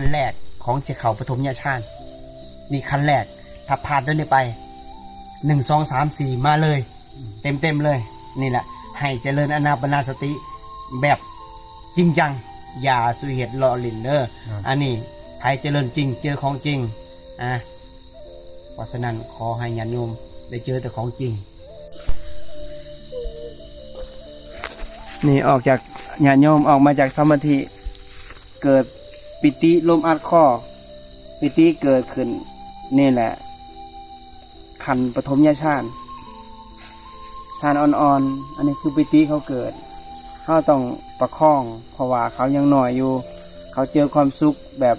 ຂັ້ນແລກຂອງຊິເຂົ້າປະຖົມຍະຊານ ນີ້ຂັ້ນແລກ. ຖ້າຜ່ານຕົວນີ້ໄປ ໜຶ່ງ ສອງ ສາມ ສີ່ ມາເລີຍ ເຕັມໆເລີຍ. ນີ້ແຫຼະ ໃຫ້ຈະເລີນອານາປານາສະຕິແບບຈິງຈັງ ຢ່າສູ່ເຮັດລໍ້ຫຼິ້ນເດີ. ອັນນີ້ໃຜຈະເລີນຈິງ ເຈີຂອງຈິງ. ອາ ເພາະສະນັ້ນ ຂໍໃຫ້ຍາດໂຍມໄດ້ເຈີແຕ່ຂອງຈິງ. ນີ້ອອກຈາກ ຍາດໂຍມອອກມາຈາກສະມາທິ ເກີດປີຕິລົມອັດຄໍ ປີຕິເກີດຂຶ້ນ. ນີ້ແຫຼະ ຂັ້ນປະຖົມຍະຊານ ຊານອ່ອນໆ. ອັນນີ້ຄືປີຕິເຂົາເກີດ ເຮົາຕ້ອງປະຄອງ ເພາະວ່າເຂົາຍັງນ້ອຍຢູ່ ເຂົາເຈີຄວາມສຸກແບບ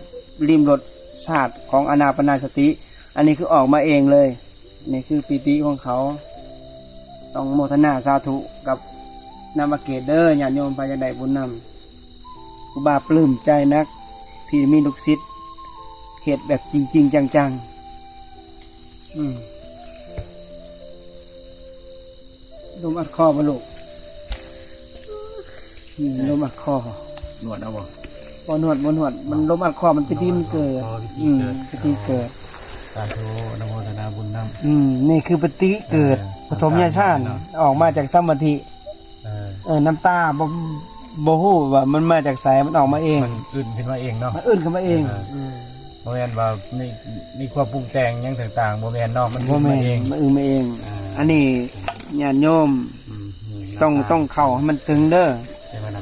ລິມລົດຊາດຂອງອານາປານາສະຕິ. ອັນນີ້ຄືອອກມາເອງເລີຍ ນີ້ຄືປີຕິຂອງເຂົາ. ຕ້ອງໂມທະນາສາທຸກັບນາມະເກດເດີ ຍາດໂຍມໃຜຢາກໄດ້ບຸນນຳ. ຄູບາປຶ້ມໃຈນັກທີ່ມີລູກສິດເຮັດແບບຈິງໆຈັງໆ. ອືມ ລົມອັດຄໍບໍ່ລູກ? ອືມ ລົມອັດຄໍ ນວດເອົາບໍ່? ບໍ່ນວດ ບໍ່ນວດ ມັນລົມອັດຄໍ ມັນພິທີມັນເກີດ. ພິທີເກີດ ອືມ ພິທີເກີດ. ສາທຸ ອະນຸໂມທະນາບຸນນຳ. ອືມ ນີ້ຄືປີຕິເກີດ ເອີ ປະຖົມຍະຊານ ອອກມາຈາກສະມາທິ. ເອີ ເອີ ນ້ຳຕາບໍ່ ບໍ່ຮູ້ວ່າມັນມາຈາກໃສ ມັນອອກມາເອງ ມັນອຶ້ນຂຶ້ນມາເອງເນາະ ມັນອຶ້ນຂຶ້ນມາເອງ. ເອີ ອືມ ບໍ່ແມ່ນວ່າມີ ມີຄວາມປຸງແຕ່ງຫຍັງຕ່າງໆ ບໍ່ແມ່ນເນາະ ມັນອຶ້ນມາເອງ ມັນອຶ້ນມາເອງ. ອ່າ ອັນນີ້ຍາດໂຍມ ອືມ ຕ້ອງ ຕ້ອງເຂົ້າໃຫ້ມັນເຖິງເດີ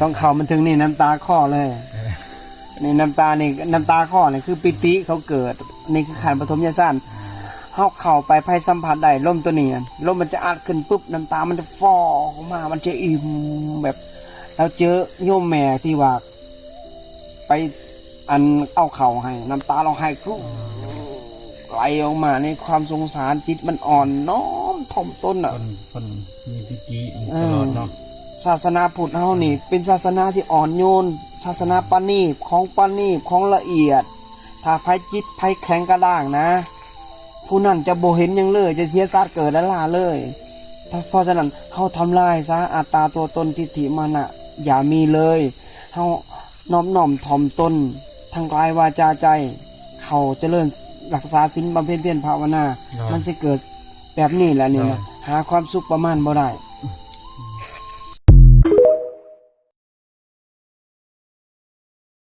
ຕ້ອງເຂົ້າມັນເຖິງ. ນີ້ນ້ຳຕາຄໍເລີຍ ເອີ ນີ້ນ້ຳຕາ ນີ້ນ້ຳຕາຄໍ ນີ້ຄືປີຕິເຂົາເກີດ. ນີ້ຄືຂັ້ນປະຖົມຍະຊານ ເຮົາເຂົ້າໄປ ໃຜສຳຜັດໄດ້ລົມຕົວນີ້ ລົມມັນຈະອັດຂຶ້ນປຶບ ນ້ຳຕາມັນຈະຟອອກອອກມາ ມັນຈະອີ່ມແບບ ແລ້ວເຈີໂຍມແມ່ທີ່ວ່າໄປ ອັນ ເອົາເຂົ້າໃຫ້ ນ້ຳຕາຮ້ອງໄຫ້ ອືມ ໄຫຼອອກມາໃນຄວາມສົງສານ. ຈິດມັນອ່ອນນ້ອມຖ່ອມຕົນນະ ເພິ່ນ ເພິ່ນມີປີຕິຢູ່ຕະຫຼອດເນາະ. ເອີ ສາສະໜາພຸດເຮົານີ້ ອືມ ເປັນສາສະໜາທີ່ອ່ອນໂຍນ ສາສະໜາປານີດ ຂອງປານີດ ຂອງລະອຽດ. ຖ້າໃຜຈິດໃຜແຂງກະດ້າງນະ ຜູ້ນັ້ນຈະບໍ່ເຫັນຫຍັງເລີຍ ຈະເສຍຊາດເກີດລ້າໆເລີຍ. ເພາະສະນັ້ນ ເຮົາທຳລາຍຊະອັດຕາຕົວຕົນ ທິດຖິມານະ ຢ່າມີເລີຍ. ເຮົານອບນ້ອມຖ່ອມຕົນທາງກາຍ ວາຈາ ໃຈ ເຂົ້າຈະເລີນ ລັກສາສິນ ບຳເພັນພຽນພາວະນາ ມັນຊິເກີດແບບນີ້ແຫຼະນີ້ນະ. ຫາຄວາມສຸກປະມານບໍ່ໄດ້.